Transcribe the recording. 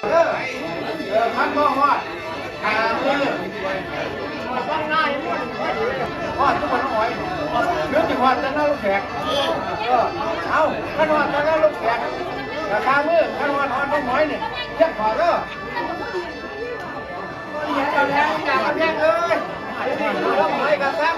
ເອີ ເອີ ຄັນບໍ່ຮອດ ຫາມື້ ຮອດທຸກຄົນ ນ້ອງອອຍ ຫຼືຊິຮອດແຕ່ນາລົງແຂກ ເອີ ເອົາ ຄັນຮອດແຕ່ນາລົງແຂກ ກະຄາມື້ ຄັນຮອດ ຮອດນ້ອງອອຍນີ້ ຮຽກຂໍເດີ ເອີຍ ນ້ອງອອຍກະຊາ